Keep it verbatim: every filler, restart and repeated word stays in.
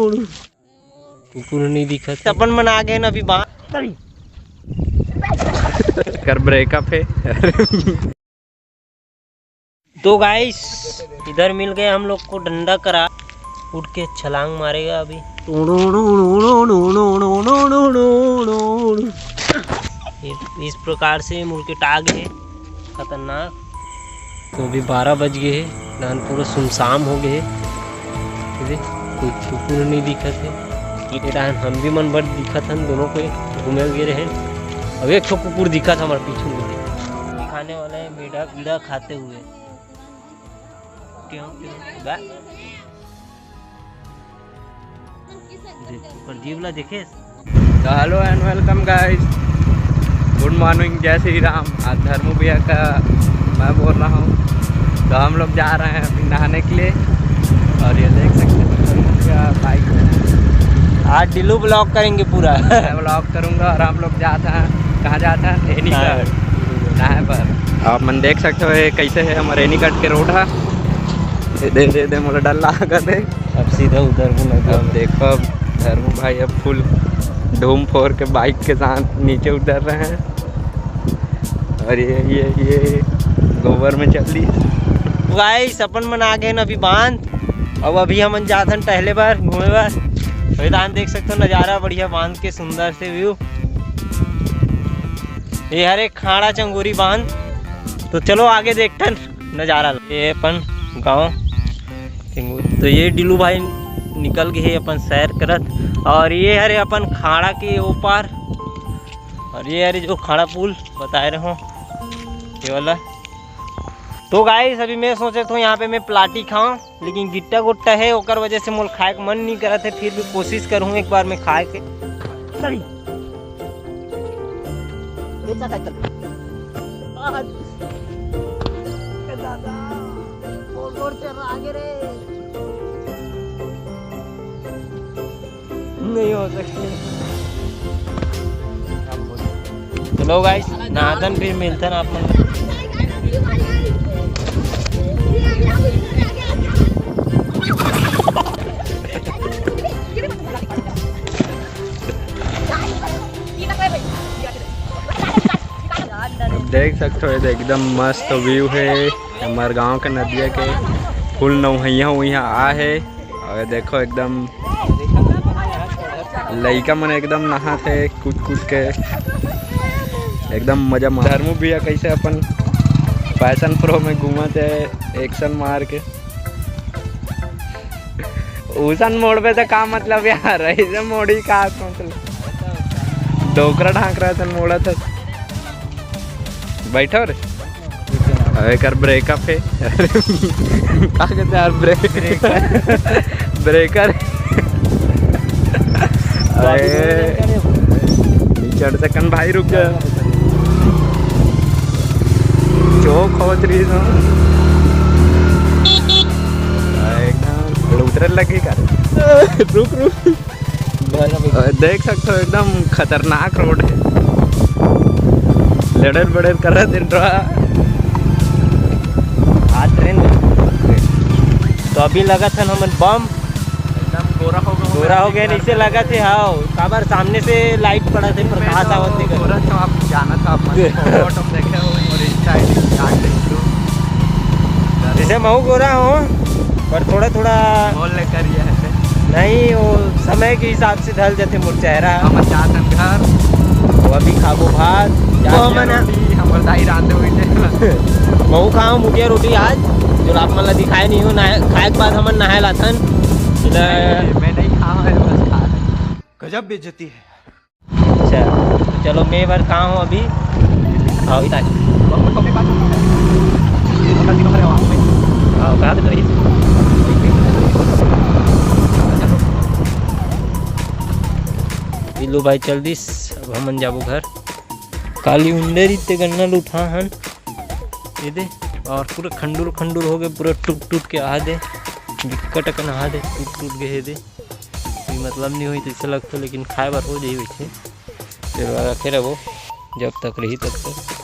कुकुर नहीं दिखत हे। अपन मन आ गए ना अभी बांध। कर ब्रेकअप है। तो गाइस, इधर मिल गए हम लोग को डंडा करा, उठ के छलांग मारेगा अभी। ये इस प्रकार से मुड़ के टाग है, खतरनाक। तो अभी बारह बज गए है, डहन पूरा सुनसान हो गए है। ये देख, कोई कुकुर नहीं दिखत है। ये डहन हम भी मन बड़ दिखत हन, दोनों को घूमे गे रहे। अब एक ठो कुकुर दिखत हमारे पीछू में, खाने वाला है मेढक कीड़ा खाते हुए। क्यों, क्यों? बा- देख, ओकर जीभ ला देखे। तो hello and welcome guys, good morning, जय श्री राम। आज धर्मू भैया का मैं बोल रहा हूँ। तो हम लोग जा रहे हैं अभी नहाने के लिए। और ये देख सकते हो, धर्मू भैया बाइक में है। आज डिल्लू ब्लॉग करेंगे पूरा। मैं ब्लॉग करूँगा। और हम लोग जाता है, कहाँ जाता है? रेनी नहाए। नहाए पर। आप मन देख सकते हो, ये कैसे है हमारे रेनी कट के रोड है। ये दे, दे, दे, मोला डर लागत है। अब सीधा उधर हूँ नदी अब में। देखो, अब धर्मू भाई अब फुल धूम फोर के बाइक के साथ नीचे उतर रहे हैं। और ये, ये, ये गोबर में चल दी। गाइस, अपन मन आ गए ना अभी बांध। अब अभी हमन जाथन टहले बर, घूमे बर। अभी धान देख सकते हो, नज़ारा बढ़िया बांध के, सुंदर से व्यू। ये हरे खाड़ा चंगोरी बांध। तो चलो आगे देखथन नज़ारा। ये अपन गांव। तो ये डिल्लू भाई निकल गए हे अपन सैर करत। और ये हरे अपन खाड़ा के ओ पार। और ये हरे जो खाड़ा पुल बताए रहे हो, ये वाला। तो गाइस, अभी मैं सोचे तो यहाँ पे मैं प्लाटी खाऊं, लेकिन गिट्टा गुट्टा है, ओकर वजह से मोर खाए के मन नहीं करत है। फिर भी कोशिश करूँ एक बार मैं खाए के। चल। बेचा साइकिल। आज। ए दादा, गोड़ गोड़ चर्रा आगे रे। नहीं हो सकते। चलो गाइस, नहाथन फिर मिलथन आप मन। देख सकते हो, ये एकदम मस्त व्यू है। हमारे गांव के नदिया के फुल नौहैया उइहा आ है। और देखो, एकदम लइका मन एकदम नहात हे कूद कूद के, एकदम मजा मार। धर्मू भैया कैसे अपन पैशन प्रो में घूमत हे, एक्शन मार के। उसन मोड़बे तो का मतलब यार, ऐसे मोड़ी का मतलब, डोकरा ढांकरा असन मोड़त हे। बैठो रे। अबे कर ब्रेकअप है। का कहते यार, ब्रेक, ब्रेकर। अरे चढ़ सकन भाई, रुक जा। चौक होत रही तो। अरे उतरे लगे का। रुक रुक। अ, देख सकते हो, एकदम खतरनाक रोड है। लड़र बड़र करत दिन रहा। आज ट्रेन। तो अभी लगत हन हमन बम। एकदम गोरा हो गया। गोरा हो गया, नीचे लगत हे। हाँ, काबर सामने से लाइट पड़त हे, प्रकाश आवत हे। गोरा तो आप जाना था, आप फोटो देखे हो और इंस्टा आईडी काट दे। जैसे महू गोरा हो, पर थोड़ा थोड़ा बोल ले करिए। नहीं, वो समय के हिसाब से ढल जाते मोर चेहरा। हम जात हन घर। वो अभी खाबो भात। वो जात हमन रोटी, हमर दाई रांधे हुई थे। महू खाओ मुठिया रोटी आज, जो आप मन ला दिखाए नहीं हो, नहाए, खाए के बाद हमन नहाए लाथन। इधर मैं नहीं खावा है, बस खा। गजब बेइज्जती है। अच्छा, तो चलो, मैं बार कहाँ हूँ अभी? हाँ, इधर। हाँ, कहाँ पे तो रही? ये लो भाई, चल दिस, अब हमन जाबो घर। काली हुंडे रीते गन्ना ल उठा हन, ये दे, और पूरा खंडूर खंडूर हो गए, पूरा टूट टूट के आ दे, बिक्कट अकन आ दे, टूट टूट गए, ये दे। कोई मतलब नहीं हुई, तैसे लगता, लेकिन खाए बर हो जाई वैसे। फिर रखे रहो, जब तक रही तब तक।